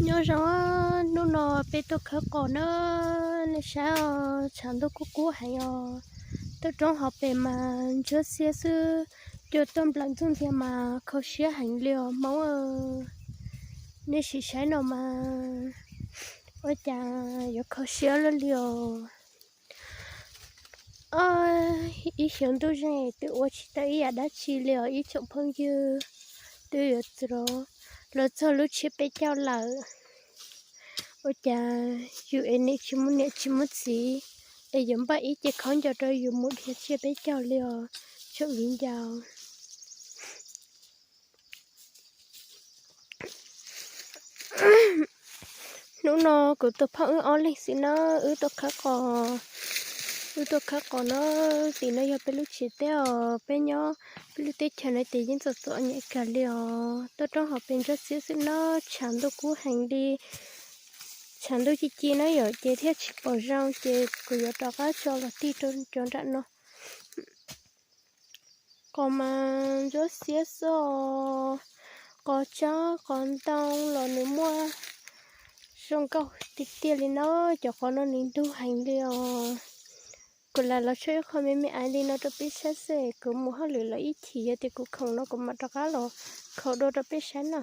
Nyob zoo, hnub no peb tuaj khawb qos na, nej saib os, tshav ntuj kub kub heev os. Tuaj roob hauv pes mas ntsuab xiab xwb, cua tuaj nplawm ntxuj ntxiag mas kho siab heev li os Hmoob. Nej sim saib no mas ua cas yuav kho siab luaj li os. Ib xyov ntuj zeeg twb ua tsis tau ib yam dab tsi li os ib tsoom phooj ywg. Twb yuav txog, los txog lub tsiab peb caug lawm, ua cas yus es niam tsis muaj niam tsis muaj txiv, es yuav npaj ib ce khaub ncaws rau yus mus dhia tsiab peb caug li os tsoom viv ncaus. Hnub no kuv tus phauj wb ob leeg xwb na, wb tuaj khawb qos, wb tuaj khawb qos na. Tim no yog peb lub tsev teb os, peb nyob peb lub teb chaws no ces yeej txom txom nyem kawg li os. Tuaj roob hauv pes ntsuab xiab xwb na, tshav ntuj kub heev li. Tshav ntuj ci ci na yom, ces thiaj tsis pom zoo, ces kuv yuav rov qab tso los tig rau cov nram no. Qos mas ntsuab xiab xwb os, qos tsob qos ntoo los nws muaj zoo nkauj tiag tiag li na. Cov qos no nws ntug heev li os. Kuv lam los tshuab ib qho me me aiv li no rau peb saib xwb, kuv mus hauj lwm los ib chim yog tias kuv khoom no kuv mam rov qab los khaus dua rau peb saib na.